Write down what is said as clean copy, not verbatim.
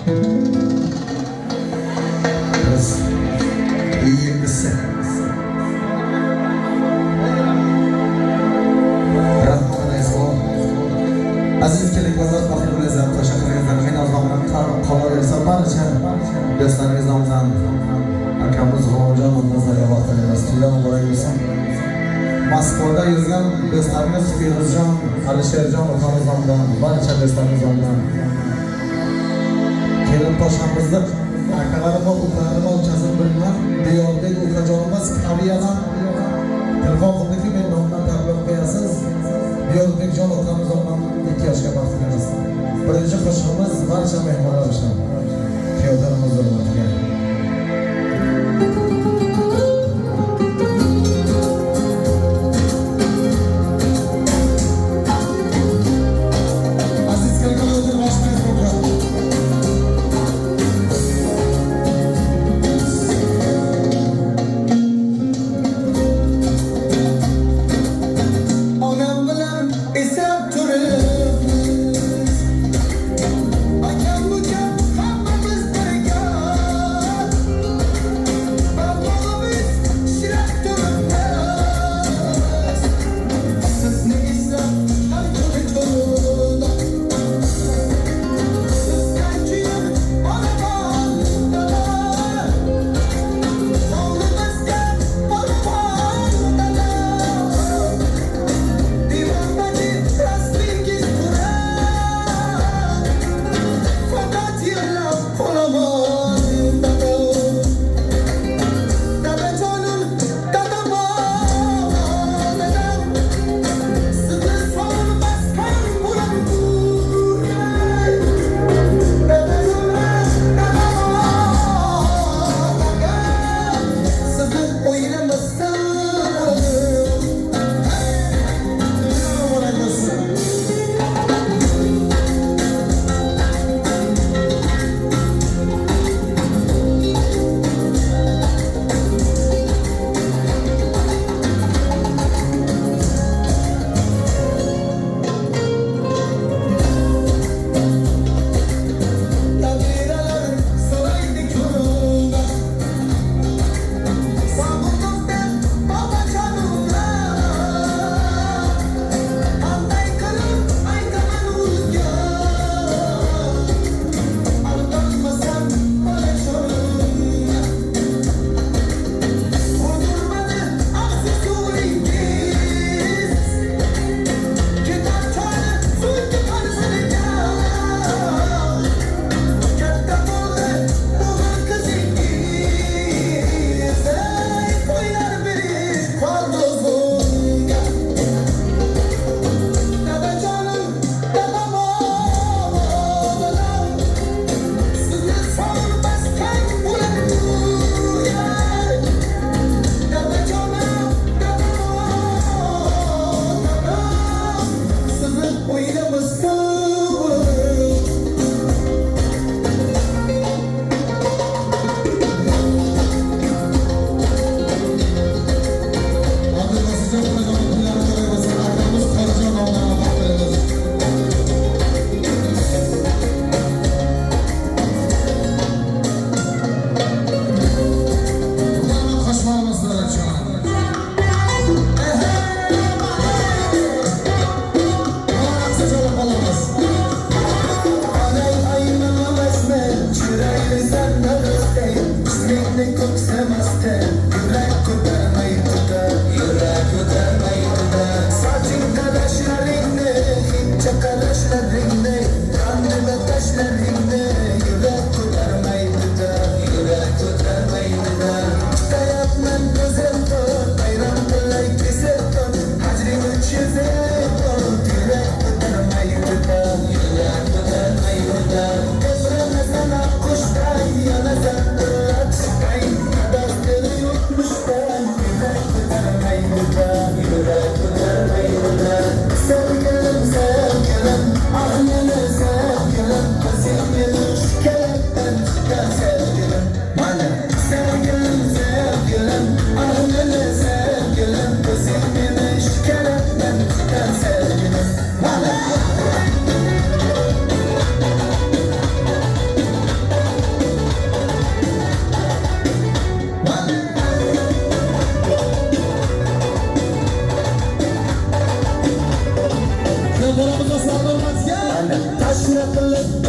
Biz iyimisi. Rahmat Ezg'o. Aziz kelinlar, baxtli tashakkur Men o'z nomimdan qolaversa barcha do'stlaringiz nomidan akamiz G'ulomjon Murtazlarga baxtli To'ylar muborak bo'lsin. Moskvada yurgan do'stlarimiz Feruzjon, Alisherjon ukamiz nomidan, barcha do'stlarimiz nomidan kelin toshamizni akalarim va ukalarim ochasini bilmam, Diyorbek ukajonimiz Koreyadan telefon qildiki, men nomimdan tabriklab qo'yasiz. Diyorbekjon ukamiz nomidan 2 yoshga baxtli bo'lsin. Birinchi qo'shig'imiz barcha mehmonlar uchun. Kuyovlarimiz hurmatiga. Aziz kelinlar, o'tirib boshlaymiz program. Onam bilan esab turibmiz. Akam ukam hammamiz birga. Barmog'imiz ishlab turibmiz. Sizni eslab har kuni to'da. Sizdan kuyib olaman dada. Hovlimizga boraman dada. Divandagi rasmingiz turar. Faqat yig'lab qolaman dada. Dadajonim, dadam, dadam. Sizni sog'inmas ham bo'lar. Dadajonim, dadam, dadam. Sizni o'ylamasam bo'ladi. Muborak bo'lsin. Nabiralar so'raydi ko'rda. Sog'indim deb bobojonimlar. Qanday qilib aytaman unga? Aldanmasam bolajonimga. O'ldirmadi og'zi suvringiz. Ketar choli so'nggi farzliga. Katta bo'ldi o'g'il qizingiz. Ey, to'ylar berish qoldi o'zimga. Dadajonim, dadam, dadam. Sizni sog'inmasdan bo'lar. Dadajonim, dadam, dadam. Sizni o'ylamasdan bo'lar. Abdulbasirjon ukajon to'ylar muborak bo'lsin. Akamiz Qorijon nomidan baxtli bo'lsin. Rahmat qo'shlarimiz uchun. Raqsga chalib qolamiz. Anay aynamasman, chiroylisan narasday, Jismingni ko'ksamasdan, yurak ko'tarmay tutar, yurak ko'tarmay tutar. Soching qarashlaringni, hindcha qarashlaringni, qandini tashlaringni, yurak ko'tarmay tutar, yurak ko'tarmay tutar. Tutayapman ko'zim to'rt, bayram qilay kesib to'rt, hajringni chizib to'rt, yurak ko'tarmay tutar, yurak ko'tarmay tutar. Tebranasan oqqushday, yonasan tushday, adashtiri yutmishday, yurak ko'tarmay tutar, yurak ko'tarmay tutar. Sevgilim, sevgilim, ah meni sevgilim, qizing meni shu kelibdan. Qilib.